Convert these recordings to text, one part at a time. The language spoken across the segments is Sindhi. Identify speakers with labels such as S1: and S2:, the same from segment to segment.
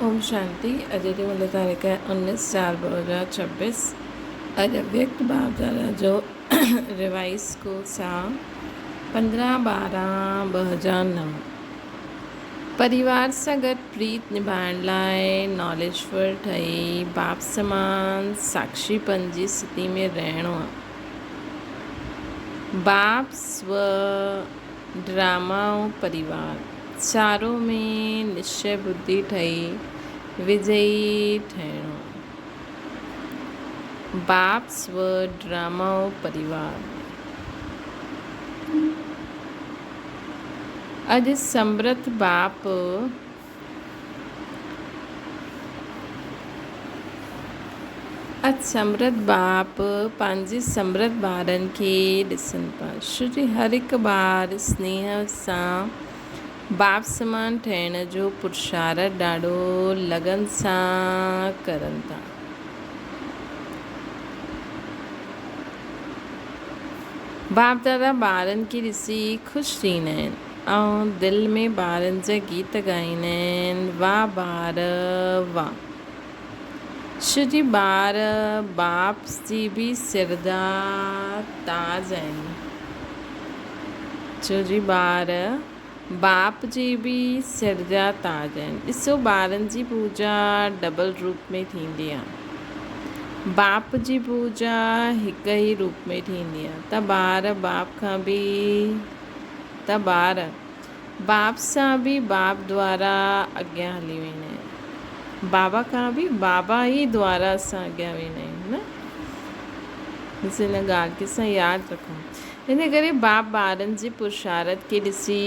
S1: اوم شانتي اڄ جي ملي تاريخ انيس چار ٻه هزار ڇبيس اڄ اويڪت ڀاودارا جو ريوائز ڪورس آ 15 ٻارهن 2009 پريوار سان گڏ پريت نڀائڻ لاء ناليجفل ٺهي باپ سمان ساکشي پن جي ستي ۾ رهڻو آ باپ سو ڊراما ۽ پريوار چارو ۾ نشچي ٻڌي ٺهي وجئي ٺهڻو. باپ سو ڊراما ۽ پريوار ۾. اڄ سمرٿ باپ. اڄ سمرت باپ پنهنجي سمرت ٻارن کي ڏسن پيا. ڇو جو هر هڪ ٻار سنيهه سان باپ سمان ٺهڻ جو پرشارٿ ڏاڍو لگن سان ڪرن ٿا. باپ دادا ٻارن کي ڏسي خوش ٿيندا آهن. ۽ دل ۾ ٻارن جا گيت ڳائيندا آهن، واھ ٻار واھ. شو جي ٻار باپ جي به سر جا تاج آهن. شو جي ٻار باپ جي به سر جا تاج آهن. ڏسو ٻارن جي پوڄا ڊبل روپ ۾ ٿيندي آهي. باپ جي پوڄا هڪ ئي روپ ۾ ٿيندي آهي ته ٻار باپ کان به ته ٻار باپ سان به باپ دوارا اڳيان هلي ويندا آهن. بابا کان به بابا ئي دوارا اسان اڳيان ويندا آهيون نه. بس ان ڳالهه کي اسان ياد رکون. ان ڪري باپ ٻارن جي پرشارت کي ڏسي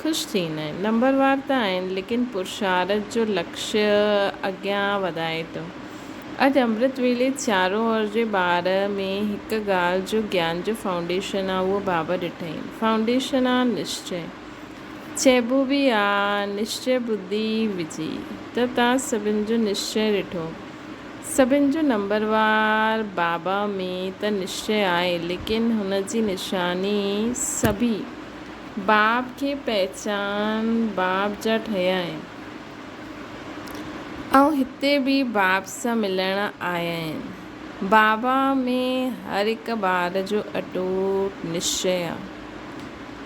S1: خوش ٿيندا آهن. نمبروار ته آهن ليڪن پرشارت جو لڪشيه اڳيان وڌائي ٿو. اڄ امرت ويلي چارو اور جي ٻار ۾ هڪ ڳالهه جو گيان جو فائونڊيشن آ اهو بابا ڏٺائين. فائونڊيشن آ نشچي. چئبو به آ نشچي ٻڌي وجهي ته تان سڀن جو نشچي ڏٺو. سڀن جو نمبروار بابا ۾ ته نشچي آهي ليڪن هن جي نشاني سڀي باب کي پهچان باب جا ٺهيا آهن. ۽ هتي به باب سان ملڻ آيا آهن. بابا ۾ هر هڪ ٻار جو اٽوٽ نشچي آ.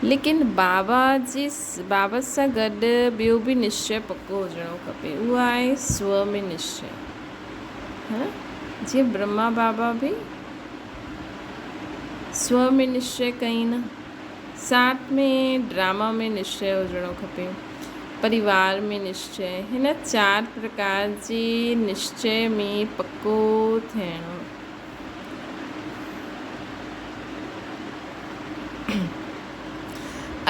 S1: ليڪن بابا جي بابا سان گڏ ٻيو به نشچي پڪو هجڻو کپي. اهو آهي سو ۾ نشچي. ها نه؟ جيئن برهما بابا به سو ۾ نشچي ڪئي نه. ساٿ ۾ ڊراما ۾ نشچي هجڻو کپي، پريوار ۾ نشچي، هن چار پرڪار جي نشچي ۾ پڪو ٿيڻو.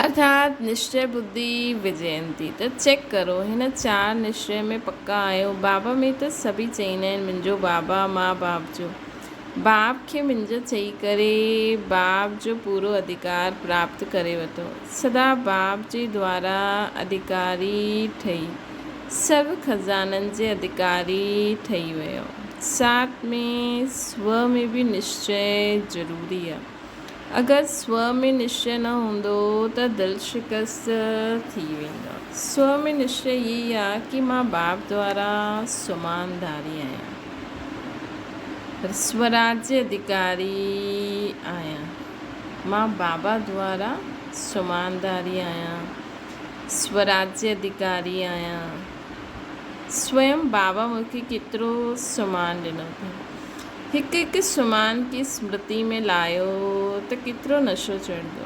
S1: ارٿات نشچي ٻڌي وجينتي ته چيڪ ڪرو هن چار نشچي ۾ پڪا آهيو. بابا ۾ ته سڀئي چئيندا آهن منهنجو بابا مان باپ جو. باپ کي منهنجو چئي ڪري باپ جو پورو اڌڪار پراپت ڪري ورتو. سدا باپ جي دوارا اڌڪاري ٺهي سرو خزانن جي اڌڪاري ٺهي ويو. ساٿ ۾ سو ۾ به نشچي ضروري آ. اگر سو ۾ نشچي نه هوندو ته دل شڪست ٿي ويندو. سو ۾ نشچي هي آ ڪي مان باپ دوارا سومان ڌاري آهيان. سوراجيه اڌڪاري آهيان. مان بابا دوارا سمانڌاري آهيان. سوراجيه اڌڪاري آهيان. سويم بابا مون کي ڪيترو سمان ڏنو اٿئي. هڪ هڪ سمان کي سمرتي ۾ لايو ته ڪيترو نشو چڙهندو.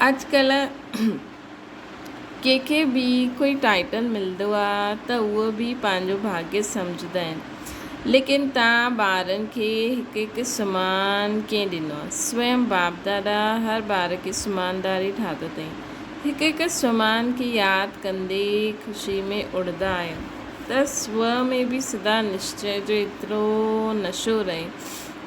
S1: اڄڪلهه ڪنهن کي به ڪوئي ٽائيٽل ملندو آ ته اهو به پنهنجو ڀاڳيه سمجهندا آهن ليڪن تان ٻارن کي هڪ هڪ سمان ڪنهن ڏنو آ سويم باپ دادا هر ٻار کي سمانداري ٺاتو اٿئي هڪ هڪ سمان کي ياد ڪندي خوشي ۾ اڙندا آهيو ته سو ۾ به سدا نشچي جو ايترو نشو رهي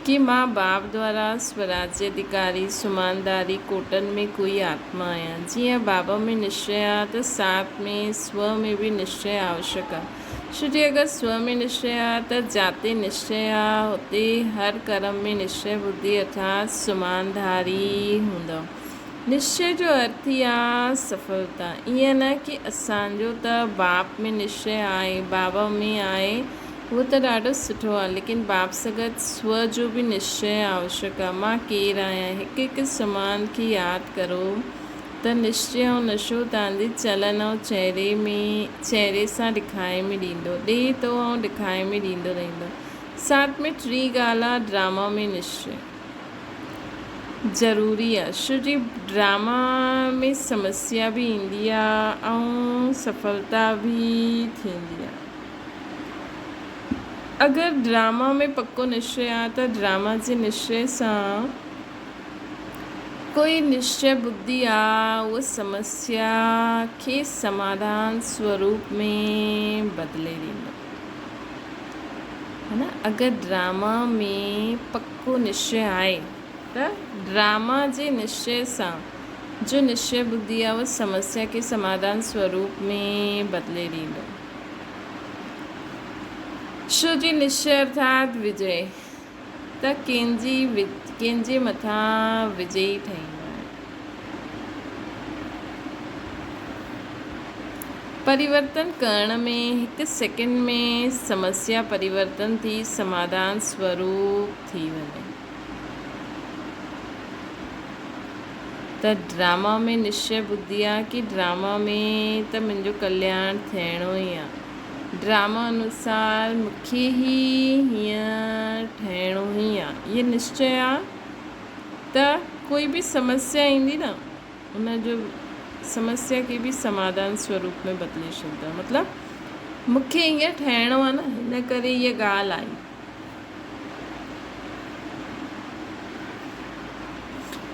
S1: ڪي مان باپ دوارا سوراجيه اڌڪاري، سمانداري، ڪوٽن ۾ ڪوئي آتما آهيان. جيئن بابا ۾ نشچي آ ته ساٿ ۾ سو ۾ به نشچي آوشڪ آ. ڇو جي اگر سو ۾ نشچي آ ته جاتي نشچي آ اتي هر ڪرم ۾ نشچي ٻڌي ارٿات سمانڌاري هوندؤ. نشچي جو ارٿ ئي آ سڦلتا. ائين نه ڪي اسان جو ته باپ ۾ نشچي آهي، بابا ۾ آهي، اهو ته ڏاڍو سٺو آ، ليڪن باپ سان گڏ سو جو به نشچي آوشڪ آ. مان ڪير آهيان؟ هڪ هڪ سمان کي ياد ڪرو ته نشچي ۽ نشو توهان جي چلن ۽ چهري ۾ چهري سان ڏکائي ۾ ڏيندو ڏئي ٿو ۽ ڏکائي ۾ ڏيندو رهندو. ساٿ ۾ ٽين ڳالهه آ ڊراما ۾ نشچي. ضروري آ ڇو جي ڊراما ۾ سمسيا به ايندي آ ۽ سڦلتا به ٿيندي آ اگر ڊراما ۾ پڪو نشچي آ ته ڊراما جي نشچي سان ڪوئي نشچي ٻڌي آ اهو سمسيا کي سماڌان سوروپ ۾ بدلي ڏيندو ها نه اگر ڊراما ۾ پڪو نشچي آهي ته ڊراما جي نشچي سان جو نشچي ٻڌي آ اهو سمسيا کي سماڌان سوروپ ۾ بدلي ڏيندو. شو جي نشچي ارٿات وجي ته ڪنهن جي مٿان وجئي ٺهيندو آهي. پريورتن ڪرڻ ۾ هڪ سيڪنڊ ۾ سمسيا پريورتن ٿي سماڌان سوروپ ٿي وڃي. ته ڊراما ۾ نشچي ٻڌي آ ڪي ڊراما ۾ ته منهنجو ڪلياڻ ٿيڻو ئي آ. ڊراما انوسار مونکي ئي هيئن ٺهڻو ئي آ. اهي نشچي آ ته ڪوئي به سمسيا ايندي نه ان جو سمسيا کي به سماڌان سوروپ ۾ بدلي ڇڏندو آهي. مطلب مون کي ائين ٺهڻو آهي نه ان ڪري هيء ڳالهه آئي.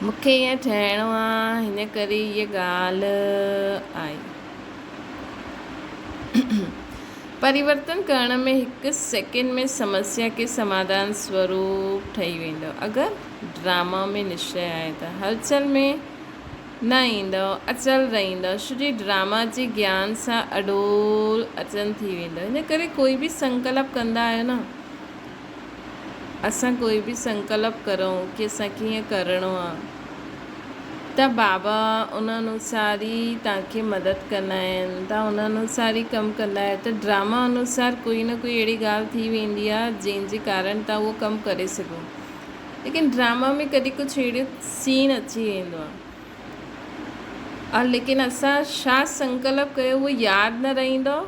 S1: مون کي ائين ٺهڻو آهي هن ڪري هيء ڳالهه آئي. پريورتن ڪرڻ ۾ هڪ سيڪنڊ ۾ سمسيا کي سماڌان سوروپ ٺهي ويندو. اگر ڊراما ۾ نشچي آهي ته هلچل ۾ نه ايندو، اچل رهندو، ڇو ڊراما جي گيان سان اڏول اچن ٿي ويندو. ان ڪري ڪوئي به سنڪلپ ڪندا آهيو نه، اسان ڪوئي به سنڪلپ ڪرون ڪي اسان کي ائين ڪرڻو آ ته بابا ان انوسار ئي توهان کي مدد ڪندا آهن، توهان ان انوسار ئي ڪم ڪندا آهيو ته ڊراما انوسار ڪوئي نه ڪوئي اهڙي ڳالهه ٿي ويندي آ جنهن جي ڪارڻ توهان اهو ڪم ڪري سگهو. ليڪن ڊراما ۾ ڪڏهن ڪجهه اهڙو سين اچي ويندو آ ليڪن اسان ڇا سنڪلپ ڪيو اهو ياد نه رهندو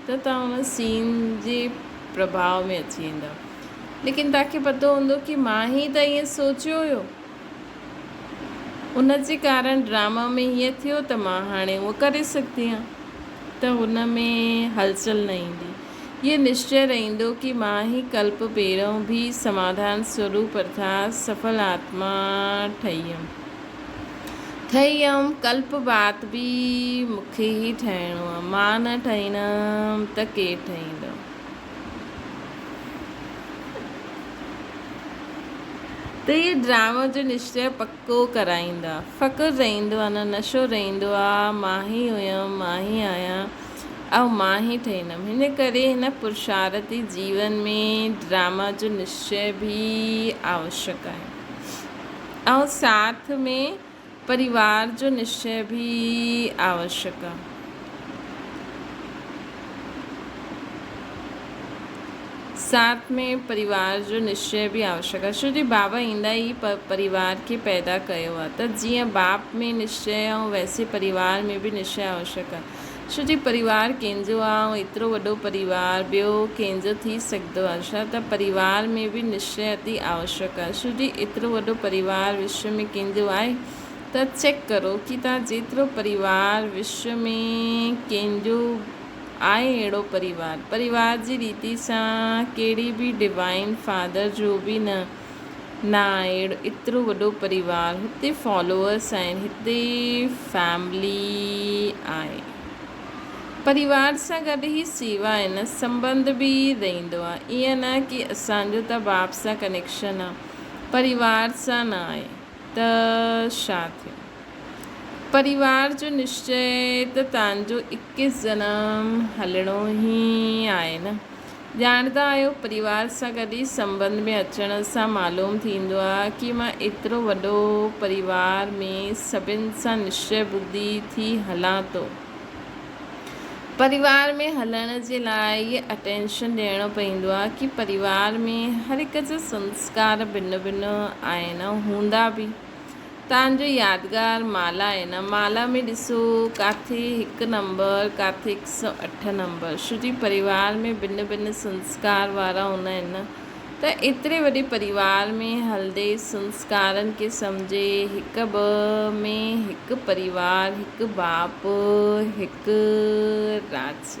S1: ته توهان ان سين جي پرڀاء ۾ اچي ويندؤ ليڪن توهان کي پتو هوندو ڪي مان ئي ته ائين سوچيو هيو ان جي ڪارڻ ڊراما ۾ هيئن ٿيو ته مان هاڻي اهو ڪري سگهندي آهيان ته ان ۾ هلچل نه ايندي. اهو نشچي رهندو ڪي مان هي ڪلپ پهريون ڀي سماڌان سوروپ ارٿات سڦل آتما ٺهي هيم. ٺهي هيم ڪلپ بعد به مون کي ئي ٺهڻو آ. مان نه ٺهينم ته ڪير ٺهيندو. ته هي ڊرامو جو نشچي پڪو ڪرائيندا. فخر رهندو آ نه نشو رهندو آ مان ئي هيم مان ئي آهيان. آئون مان ئي ٺهيندم. هن ڪري هن پرشارتي جيون ۾ ڊراما جو نشچي به آوشڪ آهي ۽ ساٿ ۾ پريوار جو نشچي به آوشڪ آهي. ساٿ ۾ پريوار جو نشچي به آوشڪ آهي. ڇو جي بابا ايندا ئي پريوار کي پيدا ڪيو آهي ته جيئن باپ ۾ نشچي ۽ ويسي پريوار ۾ به نشچي آوشڪ آهي. ڇو جي پريوار ڪنهن جو آ ۽ ايترو وڏو پريوار ٻيو ڪنهن جو ٿي سگهندو آ ڇا ته پريوار ۾ به نشچي اتي آوشڪ آ ڇو جي ايترو وڏو پريوار وشو ۾ ڪنهن جو آهي ته چيڪ ڪرو ڪي تان جيترو پريوار وشو ۾ ڪنهن جو آهي اهڙو پريوار پريوار جي ريتي سان ڪهڙي به ڊوائن فادر جو به نه نه آهي اهڙو ايترو وڏو پريوار هتي فالوورس آهن هتي فيملي آهي پريوار سان گڏ هي سيوا آهي نه سنبنڌ به رهندو آهي ائين نه ڪي اسان جو ته باپ سان ڪنيڪشن آهي پريوار سان نه آهي ته ڇا ٿيو. پريوار جو نشچي ته توهان جو اڪيس جنم هلڻو ئي آهي نه. ڄاڻندا آهيو پريوار سان گڏ ئي سنٻنڌ ۾ اچڻ سان معلوم ٿيندو آهي ڪي مان ايترو وڏو پريوار ۾ سڀن سان نشچي ٻڌي ٿي هلان ٿو. پريوار ۾ هلڻ جي لاء اهي اٽينشن ڏيڻو پوندو آهي ڪي پريوار ۾ هر هڪ جا سنسڪار ڀن ڀن آهن ۽ هوندا به. تان جو يادگار مالا آهي نه مالا ۾ ڏسو ڪاٿي هڪ نمبر ڪاٿي هڪ سئو اٺ نمبر شري پريوار ۾ ڀن ڀن سنسڪار وارا هوندا آهن نه ته ايتري وڏي پريوار ۾ هلندي سنسڪارن کي سمجهي هڪ ٻه ۾ هڪ پريوار هڪ باپ هڪ راڄ.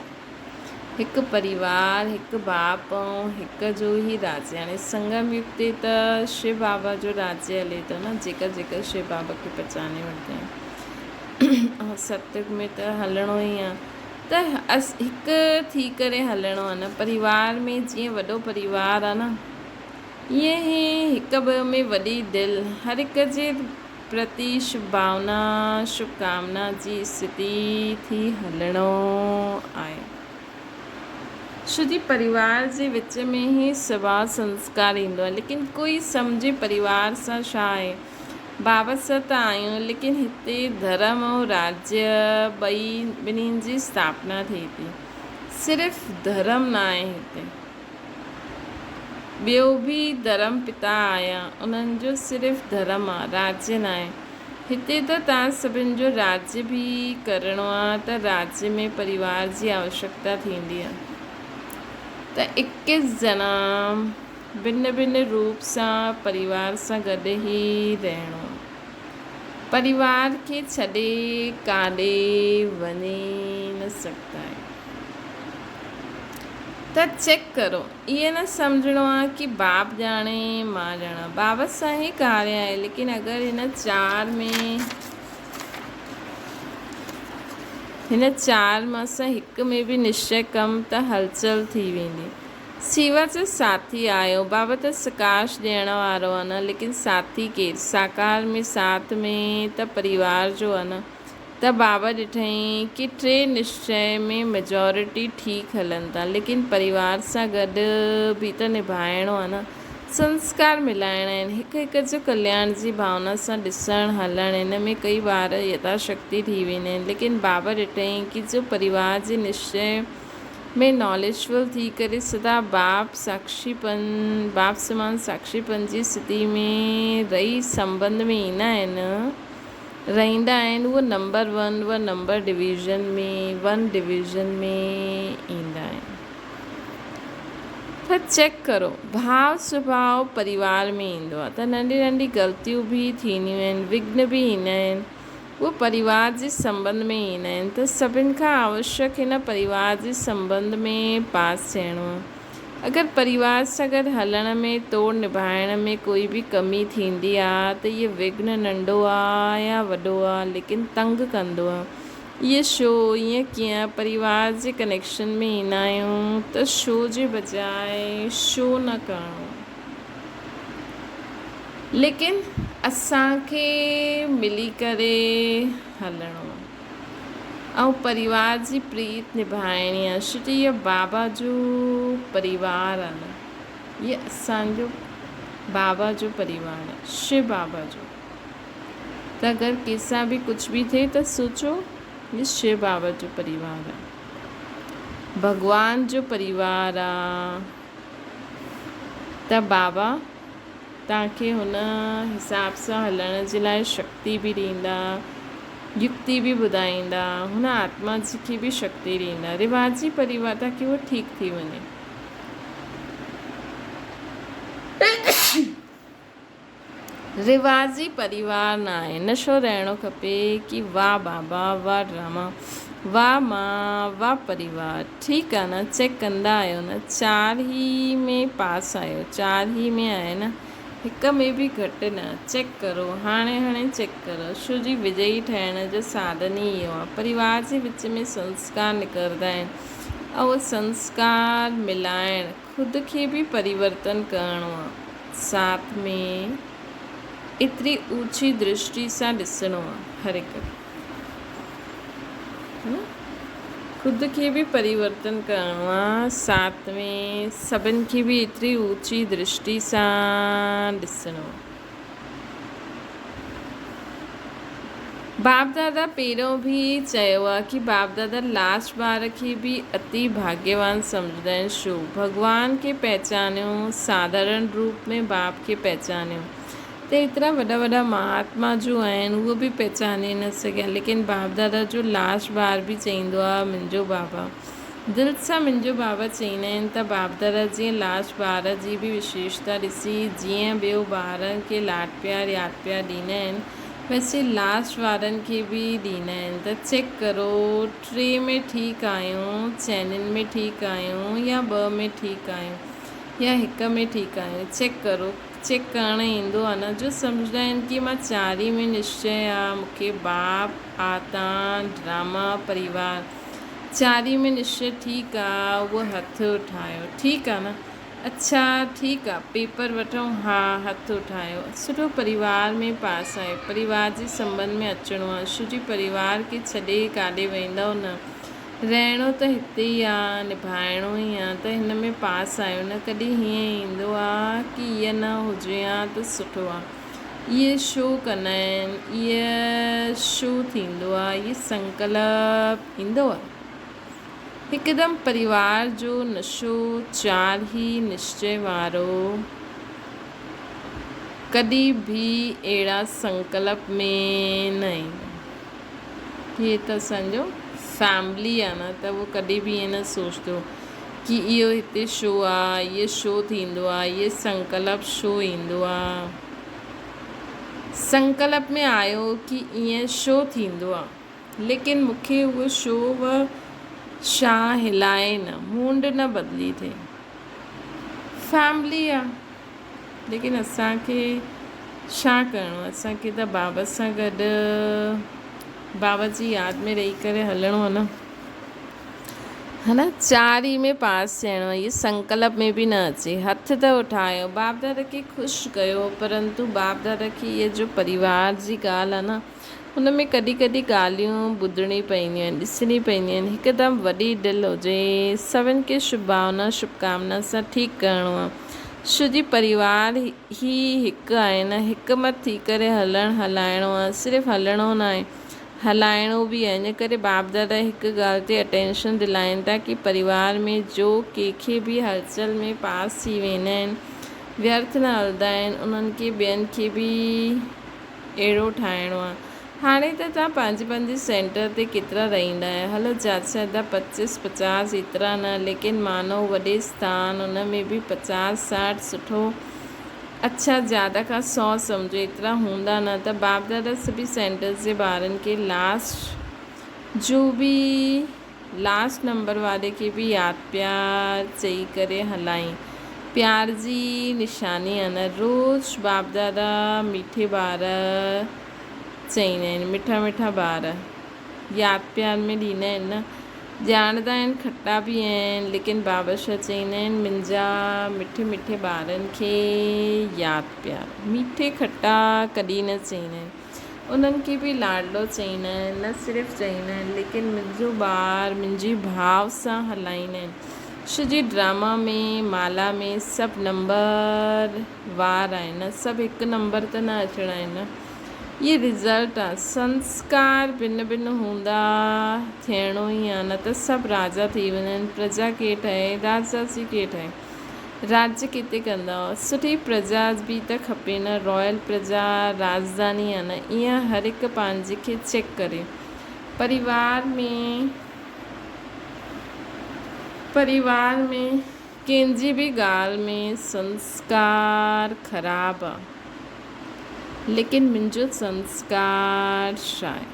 S1: هڪ پريوار، هڪ باپ ۽ هڪ جو ئي راڄ يعني سنگم يگ تي ته شو بابا جو راڄ هلي ٿو نه جيڪا جيڪا شو بابا کي پچاني وٺندا آهن ۽ ستيگ ۾ ته هلڻو ئي آهي ته هڪ ٿي ڪري هلڻو آهي نه پريوار ۾ جيئن وڏو پريوار آهي نه ائين ئي هڪ ٻئي ۾ وڏي دل هر هڪ جي پرتي شڀ ڀاونا، شڀ ڪامنا جي اسٿتي ٿي هلڻو آهي. ڇو جي پريوار جي وچ ۾ ئي سڀاء سنسڪار ايندو آهي. ليڪن ڪوئي سمجهي پريوار سان ڇا آهي؟ بابت سان ته آهيون ليڪن هتي ڌرم ۽ راجيه ٻئي ٻنهين جي اسٿاپنا ٿئي ٿي. صرف ڌرم ناهي هتي. ٻيو به ڌرم پتا آيا، انهن جو صرف ڌرم آ، راجيه ناهي. هتي ته توهان سڀن جو راجيه به ڪرڻو آ ته راجيه ۾ پريوار جي آوشڪتا ٿيندي آ ته اڪيس ڄڻا ڀن ڀن روپ سان پريوار سان گڏ ئي رهڻو آ. پريوار کي ڇڏي ڪاڏي وڃي نه سگهندا آهيو. ته چيڪ ڪرو. ائين نه سمجهڻو آ ڪي باپ ڄاڻي مان ڄاڻان. بابت سان هي ڪاري آهي ليڪن اگر هن چار ۾ هن چار مان سان هڪ ۾ به نشچي ڪم ته هلچل ٿي ويندي. سيوا جو ساٿي آيو. بابا ته سڪاش ڏيڻ وارو آ نه ليڪن ساٿي ڪير؟ ساڪار ۾ ساٿ ۾ ته پريوار جو آ نه. ته بابا ڏٺائين ڪي ٽي نشچي ۾ ميجارٽي ٺيڪ هلن ٿا ليڪن پريوار سان گڏ به ته نڀائڻو آ نه. سنسڪار ملائڻا آهن. هڪ هڪ جو ڪلياڻ جي ڀاونا سان ڏسڻ هلڻ ان ۾ ڪئي وار يٿا شڪتي ٿي ويندا آهن ليڪن بابا ڏٺائين ڪي جو پريوار جي نشچي ۾ ناليجفل ٿي ڪري سدا باپ ساکشيپن، باپ سمان ساکشيپن جي استٿي ۾ رهي سنٻنڌ ۾ ايندا آهن، رهندا آهن، اهي نمبر ون و نمبر ڊويزن ۾ ون ڊويزن ۾ ايندا آهن. ته چيڪ ڪرو ڀاء سڀاء پريوار ۾ ايندو آهي ته ننڍي ننڍي غلطيون به ٿينديون آهن، وگهن به ايندا آهن. اهي پريوار جي سنٻنڌ ۾ ايندا آهن ته سڀن کان آوشيڪ هن پريوار جي سنٻنڌ ۾ پاس ٿيڻو آهي. اگر پريوار سان گڏ هلڻ ۾ توڙ نڀائڻ ۾ ڪوئي به ڪمي ٿيندي آ ته اهي وگهن ننڍو آ يا وڏو آ ليڪن تنگ ڪندو آ. اهي شو ائين ڪيئن پريوار جي ڪنيڪشن ۾ ايندا آهيون ته شو جي بجاء شو نه ڪرڻو آ. ليڪن اسان کي ملي ڪري هلڻو آ ۽ پريوار جي پريت نڀائڻي آ ڇو جو اهو بابا جو پريوار آ نه اهي اسان جو بابا جو پريوار آ شو بابا جو ته اگر ڪنهن سان به ڪجهه به ٿئي ته سوچو اهي شو بابا جو پريوار آ ڀڳوان جو پريوار آ. ته بابا توهان کي هن حساب سان هلڻ جي لاء شڪتي به ڏيندا، يڪتي به ٻڌائيندا، هن آتما جي کي به شڪتي ڏيندا، رواجي پريوار تاڪه اهو ٺيڪ ٿي وڃي. رواجي پريوار ناهي نشو رهڻو کپي ڪي واه بابا واه ڊراما واه مان واه پريوار ٺيڪ آ نه چيڪ ڪندا آهيو نه چار هي ۾ پاس آهيو چار هي ۾ آهي نه هڪ ۾ به گهٽ نه چيڪ ڪرو هاڻي هاڻي چيڪ ڪرو شو جي وجئي ٺهڻ جو ساڌن ئي اهو آ پريوار جي وچ ۾ سنسڪار نڪرندا آهن اهو سنسڪار ملائڻ خود کي به پريورتن ڪرڻو آ. ساٿ ۾ ايتري اوچي درشٽي سان ڏسڻو آ هر هڪ کي. ها نه خود کي به پريورتن ڪرڻو آ ساٿ ۾ سڀن کي به ايتري اوچي درشٽي سان ڏسڻو آ. باپ دادا پهريون به چيو آ ڪي باپ دادا لاسٽ ٻار کي به اتي ڀاگيوان سمجهندا آهن شو ڀڳوان کي پهچانيو ساڌارڻ روپ ۾ باپ کي پهچانيو ته ايترا وڏا وڏا مهاتما جو آهن اهو به پهچاني نه سگهيا ليڪن باپ دادا جو لاسٽ ٻار به چئيندو آ منهنجو بابا دل سان منهنجو بابا چئيندا آهن ته باپ دادا جيئن لاسٽ ٻار جي به وشيشتا ڏسي جيئن ٻيو ٻارن کي لاڏ پيار ياد پيار ڏيندا آهن ويسي لاسٽ وارن کي به ڏيندا آهن ته چيڪ ڪرو ٽي ۾ ٺيڪ آهيون چئنين ۾ ٺيڪ آهيون يا ٻه ۾ ٺيڪ آهيون يا هڪ ۾ ٺيڪ آهيون چيڪ ڪرو چيڪ ڪرڻ ايندو آ نه جو سمجهندا آهن ڪي مان چاري ۾ نشچي آ مونکي باپ آتان ڊراما پريوار چاري ۾ نشچي ٺيڪ آ اهو هٿ اٺايو ٺيڪ آ نه اڇا ٺيڪ آ پيپر وٺون ها هٿ اٺايو سٺو پريوار ۾ پاس آهيو پريوار جي سنبنڌ ۾ اچڻو آ شو جي پريوار کي ڇڏي ڪاڏي ويندؤ نه رهڻو ته هتي ئي آ، نڀائڻو ئي آ ته هن ۾ پاس آهيو نه ڪڏهن هيئن ايندو آ ڪي ايء نه هجي ها ته سٺو آ. ايء شو ڪندا آهن، ايء شو ٿيندو آ، ايء سنڪلپ ايندو آ. هڪدم پريوار جو نشو چار هي نشچي وارو ڪڏهن به اهڙا سنڪلپ ۾ نه ايندو. هي ته اسان جو فيملي آ نه ته اهو ڪڏهن به ائين نه سوچندو ڪي اهو هتي شو آ اهو شو ٿيندو آ اهو سنڪلپ شو ايندو آ سنڪلپ ۾ آيو ڪي ائين شو ٿيندو آ ليڪن مونکي اهو شو و شا هلائي نه مونڊ نه بدلي ٿئي فيملي آ ليڪن اسان کي ڇا ڪرڻو آهي اسان کي ته بابا سان گڏ بابا جي ياد ۾ رهي ڪري هلڻو آهي نه ها نه چار ئي ۾ پاس ٿيڻو آهي اهو سنڪلپ ۾ به نه اچي هٿ ته اٺايو باپ دادا کي خوش ڪيو پرنتو باپ دادا کي اهي جو پريوار جي ڳالهه آهي نه ان ۾ ڪڏهن ڪڏهن ڳالهيون ٻڌڻي پونديون آهن، ڏسڻي پونديون آهن. هڪدم وڏي دل هجي، سڀن کي شڀ ڀاونا، شڀ ڪامنا سان ٺيڪ ڪرڻو آهي. ڇو جي پريوار ئي هڪ آهي نه، هڪ مت ٿي ڪري هلڻ هلائڻو آهي، صرف هلڻو ناهي، هلائڻو به آهي. ان ڪري باپ دادا هڪ ڳالهه تي اٽينشن دلائين ٿا ڪي پريوار ۾ جو ڪنهن کي به هلچل ۾ پاس ٿي ويندا آهن، ويرٿ نه هلندا آهن، انهن کي ٻين کي به. اهڙو ٺاهڻو آ. هاڻي ته توهان پنهنجي پنهنجي سينٽر تي ڪيترا رهيندا آهيو. هلو زياده سان زياده پچيس پچاس ايترا نه ليڪن مانو وڏي اسٿان ان ۾ به پچاس ساٺ سٺو اڇا زياده کان سو سمجهو ايترا هوندا نه ته باپ دادا سڀي سينٽرز جي ٻارن کي لاسٽ جو به لاسٽ نمبر واري کي به ياد پيار چئي ڪري هلائين. پيار جي نشاني آ نه. روز باپ دادا ميٺي ٻار چئيندا آهن. مٺا مٺا ٻار ياد پيار ۾ ڏيندا آهن نه. ڄاڻندا آهن کٽا به آهن ليڪن بابا شاهه چئيندا آهن منهنجا مٺي مٺي ٻارن کي ياد پيار. ميٺي کٽا ڪڏهن نه چئيندا آهن. انهن کي به لاڏلو چئيندا آهن، نه صرف چئيندا آهن ليڪن منهنجو ٻار منهنجي ڀاء سان هلائيندا آهن. شو جي ڊراما ۾ مالا ۾ سڀ نمبر وار آهن نه سڀ هڪ نمبر ته نه اچڻا آهن نه اهي رزلٽ آ سنسڪار ڀن ڀن هوندا ٿيڻو ئي آ نه ته سڀ راجا ٿي وڃن پرجا ڪير ٺهي راجداسي ڪير ٺهي. راڄ ڪٿي ڪندا هئا. سٺي پرجا به ته کپي نه. رائل پرجا راڄڌاني آ نه. ايئن هر هڪ پنهنجي کي چيڪ ڪري. پريوار ۾ پريوار ۾ ڪنهن جي به ڳالهه ۾ سنسڪار خراب آ. ليڪن منهنجو سنسڪار ڇا آهي.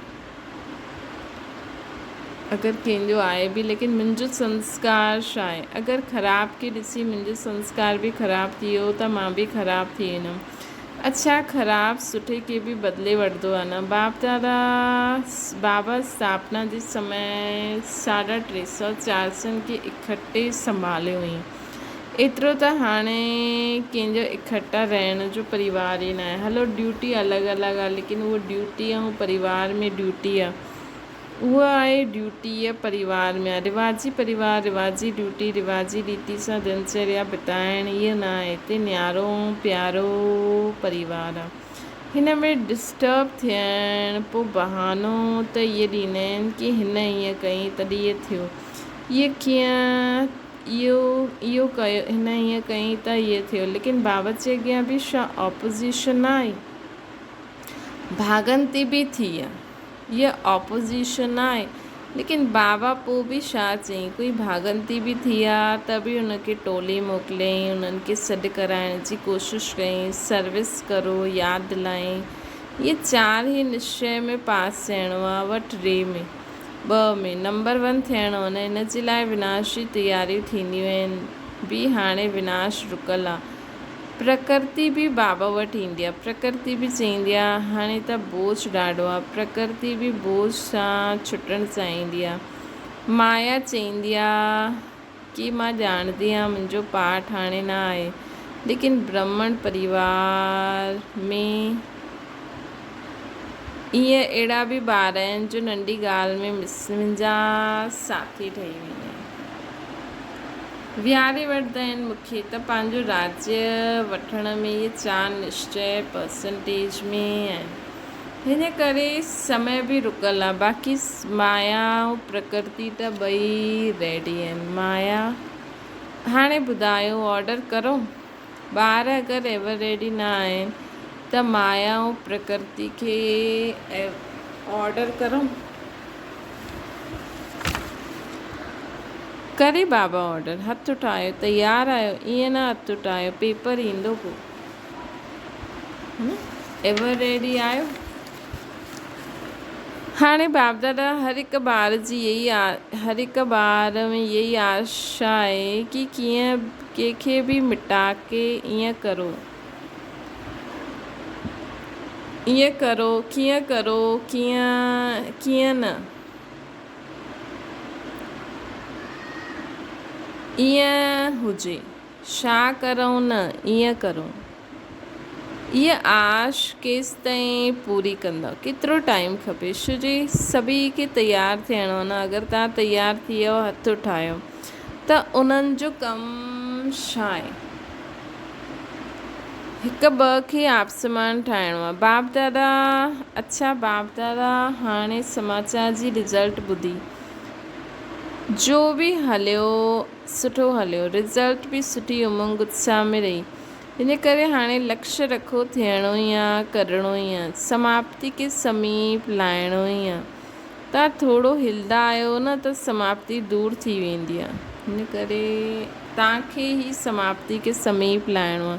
S1: اگر ڪنهن جو آهي به ليڪن منهنجو سنسڪار ڇا آهي؟ اگر خراب کي ڏسي منهنجو سنسڪار به خراب ٿي ويو ته مان به خراب ٿي ويندم. اڇا خراب سٺي کي به بدلي وٺندو آهي نه؟ باپ دادا بابا اسٿاپنا جي سمي ساڍا ٽي سؤ چار سون کي اڪٺي سنڀاليو هئين. ايترو ته هاڻي ڪنهن جو اڪٺا رهڻ جو پريوار ئي ناهي. هلو ڊيوٽي الڳ الڳ آ ليڪن اهو ڊيوٽي ۽ پريوار ۾ ڊيوٽي آ. اها آهي ڊيوٽيء پريوار ۾ آهي. رواجي پريوار، رواجي ڊيوٽي، رواجي ريتي سان دنچريا بتائڻ اهو نه آهي. هتي نيارو ۽ پيارو پريوار آهي. هن ۾ ڊسٽرب ٿيڻ پوء بهانو ته اهي ڏيندا آهن ڪي هن ائين ڪئي تڏهن ائين ٿيو. اهي ڪيئن اهو اهو ڪيو هن ائين ڪئي ته ائين ٿيو. ليڪن بابا جي اڳيان به ڇا اپوزيشن نه آئي؟ ڀاڳنتي به ٿي آ. اها اپوزيشن آهي. ليڪن بابا پوء به ڇا چئين. ڪوئي ڀاڳنتي به ٿي آ ته به ان کي ٽولي موڪليائين، انهن کي سڏ ڪرائڻ جي ڪوشش ڪيائين، سروس ڪرو، ياد دلائين. اهي چار هي نشچي ۾ پاس ٿيڻو آ، اها ٽي ۾، ٻه ۾، نمبر ون ٿيڻو آ نه ان جي لاء وناش جي تياريون ٿينديون آهن به هاڻي وناش رڪل آ. پرڪرتي به بابا وٽ ايندي آ. پرڪرتي به چئيندي آ، هاڻي ته بوجھ ڏاڍو آ. پرڪرتي به بوجھ سان ڇٽڻ چاهيندي آ. مايا چئيندي آ ڪي مان ڄاڻندي آهيان منهنجو پارٽ هاڻي نه آهي. ليڪن برهمڻ پريوار ۾ ايئن اهڙا به ٻار آهن جو ننڍي ڳالهه ۾ منهنجا ساٿي ٺهي ويندا آهن. ويهاري وٺندا آهن مون کي ته پنهنجو راجيه وٺڻ ۾ اهي چار نشچي پرسنٽيج ۾ آهن. هن ڪري سمي به رڪل آهي. باقي مايا ۽ پرڪرتي ته ٻئي ريڊي آهن. مايا، هاڻي ٻڌايو آرڊر ڪرو؟ ٻار اگر ايور ريڊي نه آهن ته مايا ۽ پرڪرتي کي آرڊر ڪرو. ڪري بابا آرڊر، هٿ اٺايو، تيار آهيو، ائين نه هٿ اٺايو، پيپر ايندو پو. ايور ريڊي آهيو؟ هاڻي باپ دادا هر هڪ ٻار جي يهي هر هڪ ٻار ۾ يهي آشا آهي ڪي ڪيئن ڪنهن کي به مٽا ڪي ائين ڪرو ائين ڪرو ڪيئن ڪرو ڪيئن ڪيئن نه ائين هجي ڇا ڪرون نه ائين ڪرون. اها آش ڪيستائين پوري ڪندؤ؟ ڪيترو ٽائيم کپي؟ شو جي سڀئي کي تيار ٿيڻو آهي نه اگر توهان تيار ٿي ويو هٿ اٺايو ته انهن جو ڪم ڇا آهي؟ هڪ ٻه کي آپسمان ٺاهڻو آهي. باپ دادا اڇا باپ دادا هاڻي سماچار جي رزلٽ ٻڌي جو به هليو سٺو هليو رزلٽ به سٺي امنگ اتساهه ۾ رهي ان ڪري هاڻي لڪش رکو ٿيڻو ئي آ، ڪرڻو ئي آ، سماپتي کي سميپ لائڻو ئي آ. توهان ٿورو هلدا آهيو نه ته سماپتي دور ٿي ويندي آ. ان ڪري توهان کي ئي سماپتي کي سميپ لائڻو آ.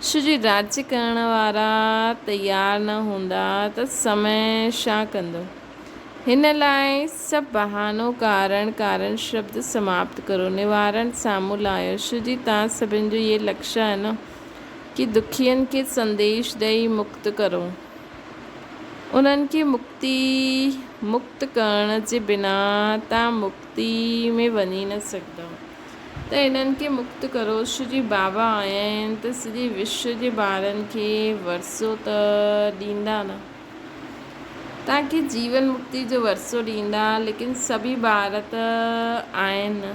S1: ڇو جي راڄ ڪرڻ وارا تيار نه هوندا ته سمي ڇا ڪندو؟ هن لاء سڀ بهانو ڪارڻ ڪارڻ شبد سماپت ڪرو، نوارڻ سامهون لاهيو. شو جي توهان سڀن جو اهي لڪش آهي نه ڪي دکين کي سنديش ڏئي مڪت ڪرو. انهن کي مڪتي مڪت ڪرڻ جي بنا توهان مڪتي ۾ وڃي نه سگهندؤ. ته انهن کي مڪت ڪرو. شو جي بابا آيا آهن ته سڄي وشو جي ٻارن کي ورثو ته ڏيندا نه. توهان کي جيون مڪتي جو ورثو ڏيندا، ليڪن سڀئي ٻار ته آهن نه،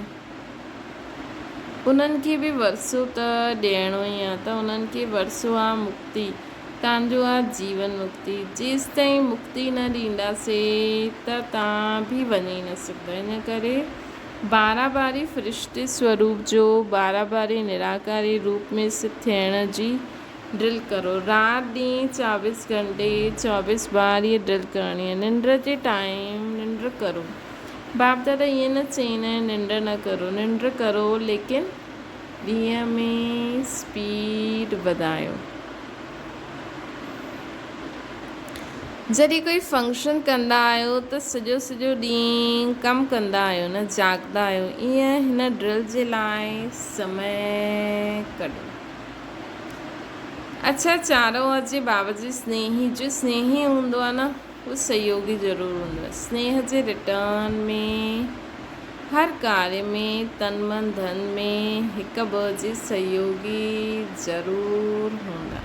S1: انهن کي به ورثو ته ڏيڻو ئي آهي ته انهن کي ورثو آهي مڪتي، توهان جو آهي جيون مڪتي، جيستائين مڪتي نه ڏينداسي ته توهان به وڃي نه سگهندا، ان ڪري باراباري فرشتي سوروپ جو باراباري نراڪاري روپ ۾ سٿ ٿيڻ جي ڊرل ڪرو رات ڏينهن چويس گهنٽي چويس بار هيء ڊرل ڪرڻي آهي ننڊ جي ٽائيم ننڊ ڪرو باپ دادا ائين نه چئيندا آهن ننڊ نه ڪرو ننڊ ڪرو ليڪن ڏينهن ۾ اسپيڊ وڌايو جڏهن ڪوئي فنڪشن ڪندا آهيو ته سڄو سڄو ڏينهن ڪم ڪندا آهيو نه جاڳندا آهيو ائين هن ڊرل جي لاء سمي ڪڍو. اڇا چارو اجي بابا جي سنيهي جو سنيهي هوندو آ نه هو سهيوگي ضرور هوندو آ سنيهه جي ريٽرن ۾ هر ڪاري ۾ تن من ڌن ۾ هڪ ٻه جي سهيوگي ضرور هوندا.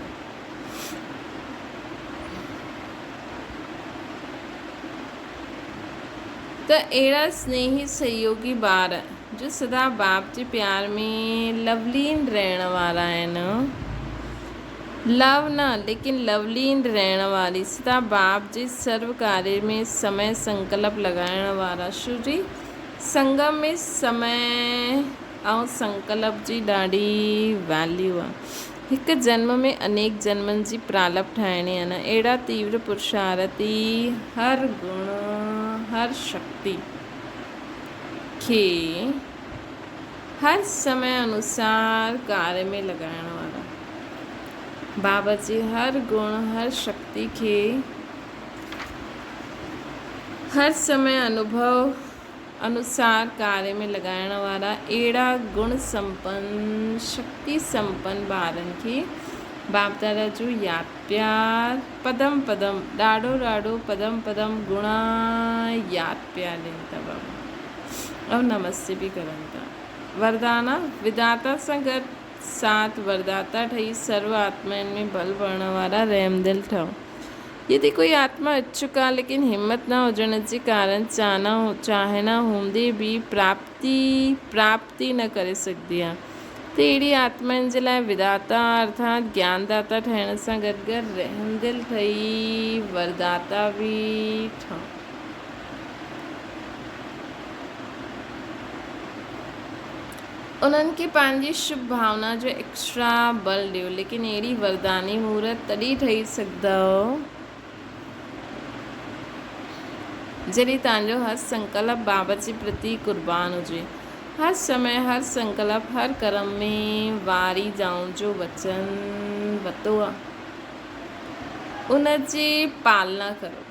S1: ته اهڙا سنيهي سهيوگي ٻار جو سدا باپ جي پيار ۾ لولين رهڻ وارا آهن، لو نه ليڪن لولين رهڻ واري، سدا باپ جي سرو ڪاري ۾ سمي سنڪلپ لڳائڻ وارا، شو جي سنگم ۾ سمي ۽ سنڪلپ جي ڏاڍي ويليو آهي. هڪ جنم ۾ انيڪ جنمن جي پرالپ ٺاهڻي آهي نه، اهڙا تيور پرشارتي هر گڻ هر شڪتي کي هر سمي انوسار ڪاري ۾ لڳائڻ وارا بابا جي هر گڻ هر شڪتي کي هر سمي انوڀو انوسار ڪاري ۾ لڳائڻ وارا اهڙا گڻ سمپن، شڪتي سمپن ٻارن کي باپدادا جو ياد پيار پدم پدم ڏاڍو ڏاڍو پدم پدم گڻا ياد پيا ڏين ٿا بابا ۽ نمستي به ڪرن ٿا. وردانا، وداتا سان گڏ ساٿ ورداتا ٺهي سرو آتمائن ۾ ڀل ڀرڻ وارا رحمدل ٺهو. يدي ڪوئي آتما اڇڪ آ ليڪن همت نه هجڻ جي ڪارڻ چاهنا هوندي به پراپتي پراپتي نه ڪري سگهندي آ ته اهڙي آتمائن جي لاء وداتا ارٿات گيان داتا ٺهڻ سان گڏ گڏ رحمدل ٺهي ورداتا به ٺهون. انهن کي پنهنجي شڀ ڀاونا جو ايڪسٽرا بل ڏيو. ليڪن اهڙي ورداني مورت تڏهن ٺهي سگهندؤ، جڏهن توهان جو هر سنڪلپ بابا جي پرتي قربان هجي. هر سمي، هر سنڪلپ، هر ڪرم ۾ واري جائون جو وچن وتو آ، ان جي پالنا ڪرو.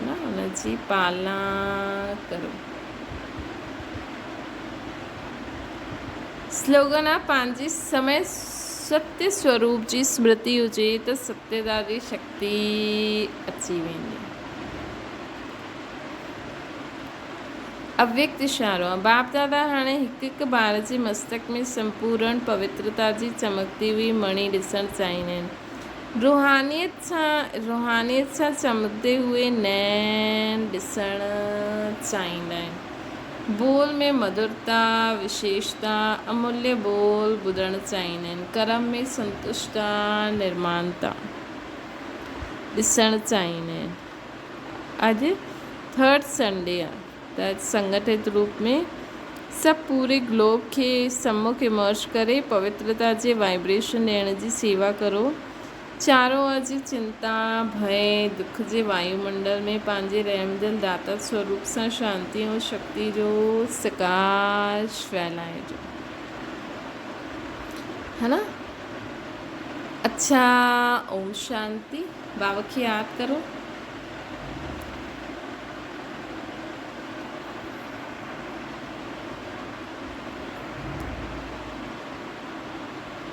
S1: ان جي پالنا ڪرو. سلوگن آ پنهنجي سمي ستيه سوروپ جي سمرتي هجي ته ستيتا جي شڪتي اچي ويندي. اويڪت اشارو آ باپ دادا هاڻي هڪ هڪ ٻار جي مستڪ ۾ سمپورڻ پوترتا جي چمڪتي هئي مڻي ڏسڻ چاهيندا آهن. روحانيت سان روحانيت سان چمڪندي هوئي نين ڏسڻ چاهيندا آهن. ٻول ۾ مڌرتا، وشيشتا، اموليه ٻول ٻڌڻ چاهيندا آهن. ڪرم ۾ سنتشتا، نرمانتا ڏسڻ چاهيندا آهن. اڄ ٿرڊ سنڊي آهي ته اڄ سنگٺت روپ ۾ سڀ پوري گلوب کي سمک امرج ڪري پوترتا جي وائبريشن ڏيڻ جي سيوا ڪرو. چارو اڄ چنتا، ڀئي، دک جي وايو منڊل ۾ پنهنجي رحمدل داتا سوروپ سان شانتي ۽ شڪتي جو سڪاش ڦهلائجو. ها نه؟ اڇا اوم شانتي. بابا کي ياد ڪرو.